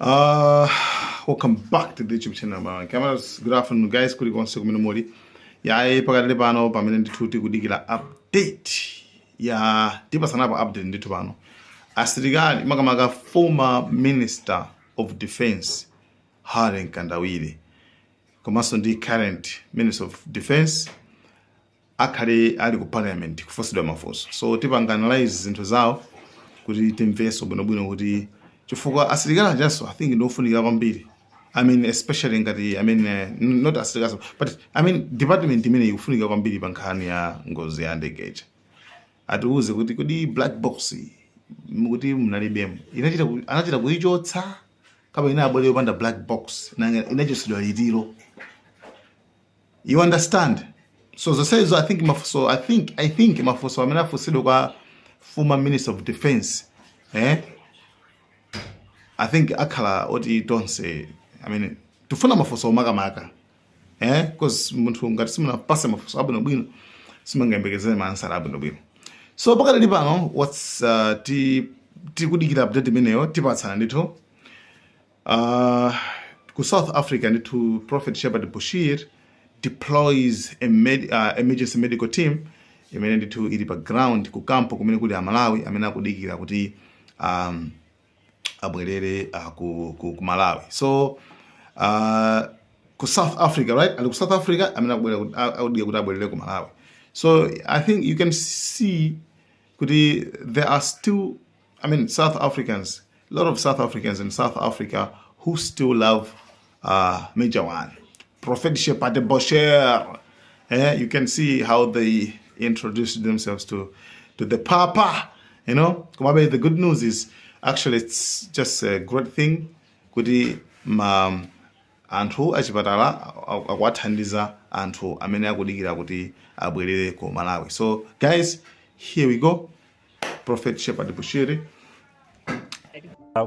Welcome back to the YouTube channel, man. Cameras, good afternoon, guys. Kulikonse kumene muli. Yayi, pakati pano pamene ndithu tikudikira update ya, tipasanapo update ndithu pano. Asilikali, makamaka former Minister of Defense Harry Mkandawire komanso ndi current Minister of Defense akhale ali ku Parliament kufunsidwa mafunso. So tipanga analyze zinthu zawo kuti timvenso bwinobwino, kuti chifukwa asilikali ajanso I think ndiofunikira kwambiri. I mean, especially ngati, I mean, not asilikali, but I mean department imene ikufunika kwambiri pa nkhani ya ngozi ya ndege. Atiuze kuti kodi black box mukuti munalibemo, anachita kuichotsa kapa inabwera yopanda black box? Nanga inachotsedwa litiro? You understand? So zonsezo, I think mafunso, I think mafunso amene afunsidwe kwa former Minister of Defense, I think akhala oti tonse, I mean, tifuna mafunso omakamaka, because munthu ngati simunapase mafunso abwinobwino, simangayembekezere ma answer abwinobwino. So pakatali pano, what's ti tikudikira update imeneyo, tipatsana ndithu. Ku South Africa ndithu, Prophet Shepherd Bushiri deploys a emergency medical team imene ndithu ili pa ground ku camp kumene kuli Amalawi amene akudikira kuti abwerere ku Malawi. So ku South Africa, right, ali ku South Africa amene akubwera akudikira kuti abwerere ku Malawi. So I think you can see kuti there are still, I mean, South Africans, a lot of South Africans in South Africa who still love Major One, Prophet Shepherd Bushiri. You can see how they introduced themselves to the Papa. Komabe the good news is actually it's just a great thing kuti ma anthu achipatala akuwathandiza anthu amene akudikira kuti abwerere ku Malawi. So guys, here we go, Prophet Shepherd Bushiri.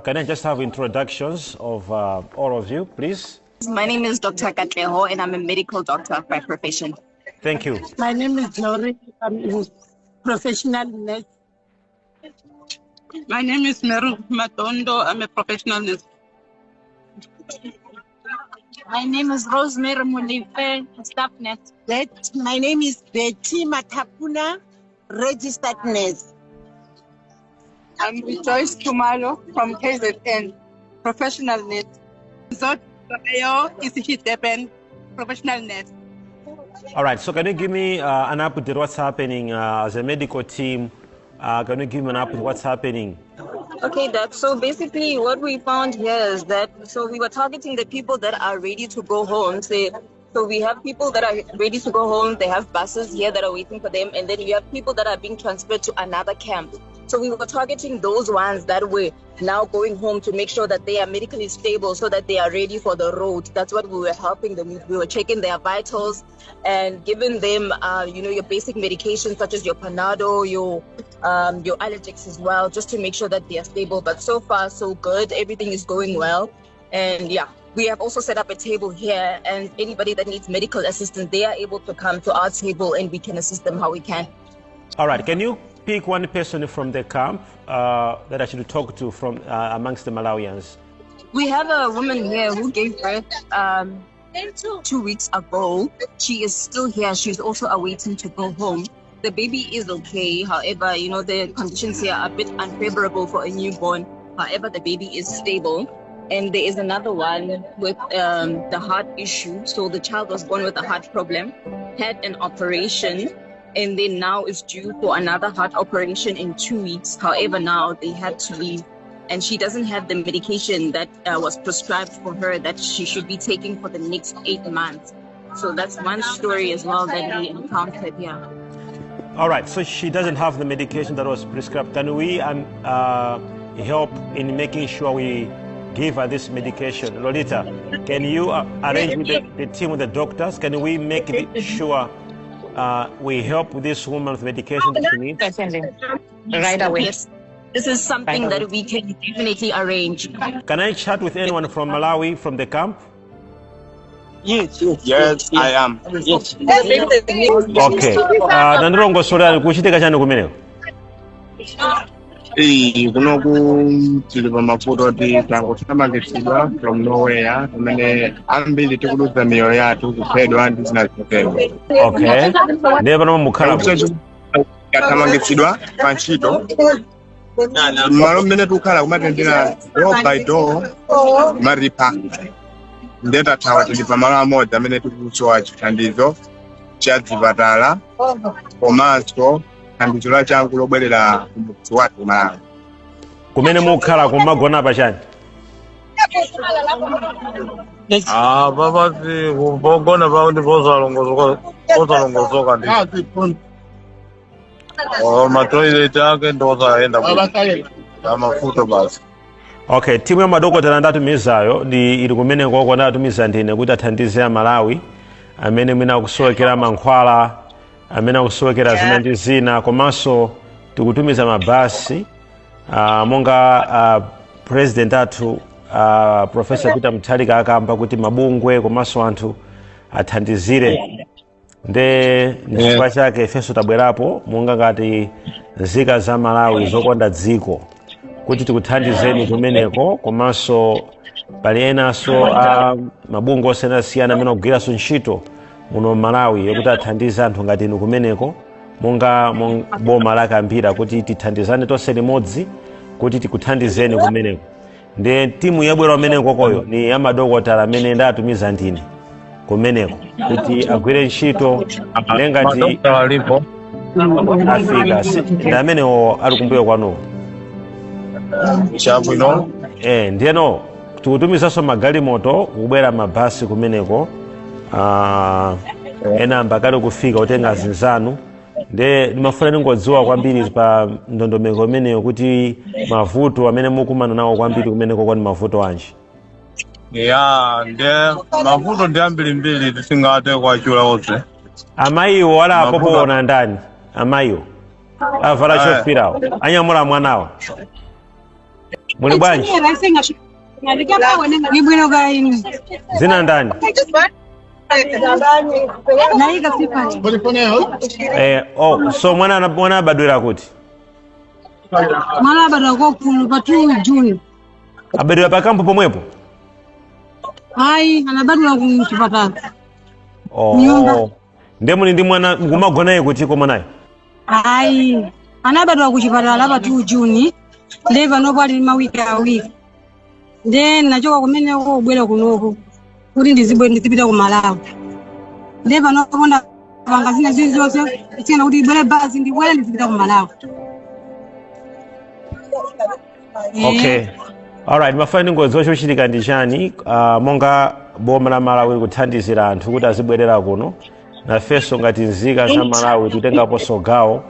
Can I just have introductions of all of you, please? My name is Dr. Katleho, and I'm a medical doctor by profession. Thank you. My name is Lori. I'm a professional nurse. My name is Meru Matondo. I'm a professional nurse. My name is Rosemary Mulife, staff nurse. My name is Betty Matapuna, registered nurse. I'm Rejoice Tumalo from KZN, professional nurse. Zotayo is Durban, professional nurse. All right, so can you give me an update what's happening as a medical team? Can you give me an update what's happening? Okay, Dad. So basically, what we found here is that, so we were targeting the people that are ready to go home. Say, so we have people that are ready to go home. They have buses here that are waiting for them, and then we have people that are being transferred to another camp. So we were targeting those ones that were now going home to make sure that they are medically stable so that they are ready for the road. That's what we were helping them with. We were checking their vitals and giving them, your basic medication such as your Panado, your Allergex as well, just to make sure that they are stable. But so far, so good. Everything is going well. And yeah, we have also set up a table here, and anybody that needs medical assistance, they are able to come to our table and we can assist them how we can. All right, can you pick one person from the camp that I should talk to from amongst the Malawians? We have a woman here who gave birth 2 weeks ago. She is still here. She's also awaiting to go home. The baby is okay. However, the conditions here are a bit unfavorable for a newborn. However, the baby is stable. And there is another one with the heart issue. So the child was born with a heart problem, had an operation, and then now is due for another heart operation in 2 weeks. However, now they had to leave and she doesn't have the medication that was prescribed for her that she should be taking for the next 8 months. So that's one story as well that we encountered here. All right, so she doesn't have the medication that was prescribed. Can we help in making sure we give her this medication? Lolita, can you arrange with the team with the doctors? Can we make it sure we help this woman with medication that she needs? Certainly. Right away. Yes. This is something Right away. That we can definitely arrange. Can I chat with anyone from Malawi, from the camp? Yes. Yes, I am. Yes. Okay. Nandilongosolera kuchitika chani kumeneko? Iyi kunoku tili pa mavuto oti tangothamangitsidwa from nowhere, pamene ambiri tikuluza miyoyo yathu, kuphedwa ndi zina zotero. Okay, ndiye pano mukhala kuti? Tathamangitsidwa pa ntchito, mmalo mmene tikukhala kumatendera door by door maripa, ndiye tathawa. Tili pamalo amodzi amene tikusowa chithandizo cha zipatala komanso thandizo la changu lobwerera kumudzi wathu kuMalawi. Kumene mukhala kumagona pachani? Ah, papasi pogona pawo ndi posalongosoka, posalongosoka ndi oh, matoilet ake ndi osayenda bwino, amafuto basi. Okay, timu ya madokotala ndatumizayo ndi ili kumenekoko. Ndatumiza ndine kuti athandize Amalawi amene mwina akusowekera mankhwala, amene akusowekera zina ndi zina. Komanso tikutumiza mabasi monga president athu Professor Peter Mutharika akamba kuti mabungwe komanso anthu athandizire. Nde ndichifukwa chake ifenso tabwerapo monga ngati nzika za Malawi zokonda dziko kuti tikuthandizeni kumeneko. Komanso pali enanso a mabungwe osiyanasiyana amene akugwiranso ntchito muno Malawi yokuti athandize anthu ngati inu kumeneko, monga boma lakambira kuti tithandizane tonse limodzi kuti tikuthandizeni kumeneko. Ndiye timu yabwera kumenekokoyo ni ya madokotala amene ndatumiza ndine kumeneko kuti agwire ntchito. Ndiye ngati Madokotala alipo? Afika, ndi amenewo ali kumbuyo kwanuwo. Chabwino. Ndiyeno tikutumizanso magalimoto, kubwera mabasi kumeneko. Ena ayamba kale kufika kutenga azinzanu. Nde ndimafuna ndingodziwa kwambiri pa ndondomeko imeneyo kuti mavuto amene mukumana nawo kwambiri kumeneko kwani mavuto anji? Ya, nde mavuto ndi ambirimbiri, tisingathe kuwatchula onse. Amayiwo ali apo Mavuto poona ndani? Amayiwo avala chofirawo, anyamula mwanawo, muli bwanji? Ni bwino kaini. Zina ndani? Naika sipati. Oh, so mwana abadwera kuti? Mwana abadwa kokuno pa 2 June. Abadwera pa kampu pomwepo? Ayi, anabadwera ku chipatala. Oh. Nyumba. Ndiye muli ndi mwana, mukumagonaye kutiko mwanayo? Ayi, anabadwa ku chipatala pa 2 June. Ndiye panopo ali mawiki 2. Ndiye nachoka kumeneko kubwera kunoko kuti ndizipita ku Malawi. Ndiye panopo ndapanga zina zilizonse kutsena kuti ibwere basi, ndibwere ndizipita ku Malawi. Okay, alright, mafuna ndingodziwa chochitika ndi chani. Monga boma la Malawi likuthandizira anthu kuti azibwerera kuno, nafenso ngati nzika za Malawi tikutengaponso gawo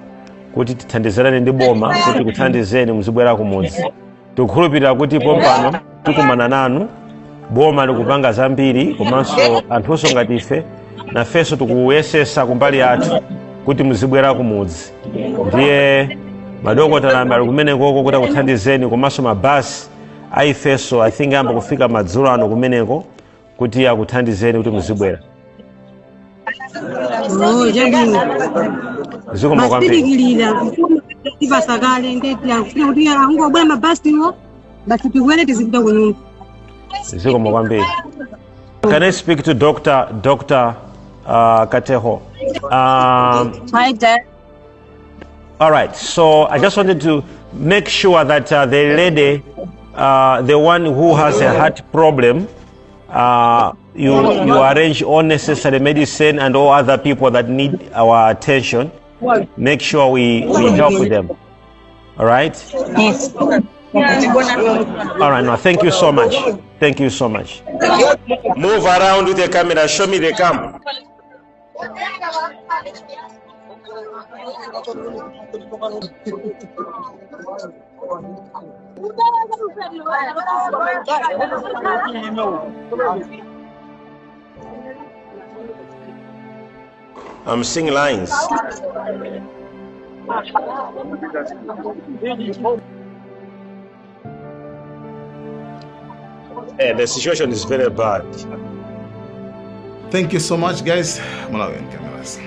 kuti tithandizirane ndi boma kuti kuthandizeni muzibwera kumudzi. Tikukhulupirira kuti pompano tikumana nanu. Boma likupanga zambiri, komanso anthunso ngati ife nafenso tikuyesesa kumbali yathu kuti muzibwera kumudzi. Ndiye madokotala ali kumenekoko kuti akuthandizeni, komanso mabasi aifenso, I think, ayamba kufika madzulo ano kumeneko kuti akuthandizeni kuti muzibwera. Oh, chabwino. Zikomo kwambiri. Masipidikilira tipasakale ndeti akufuna kuti angobwera mabasiwo basi, tikwere tizipita kunyumba. Zikomo kwambiri. Can I speak to Dr. Kateho? Hi, Dad. All right. So I just wanted to make sure that the lady, the one who has a heart problem, you arrange all necessary medicine and all other people that need our attention. Make sure we help with them. All right. Yes. All right. Now, thank you so much. Thank you so much. Move around with the camera. Show me the camp. I'm seeing lines. The situation is very bad. Thank you so much, guys. Malawian Cameras.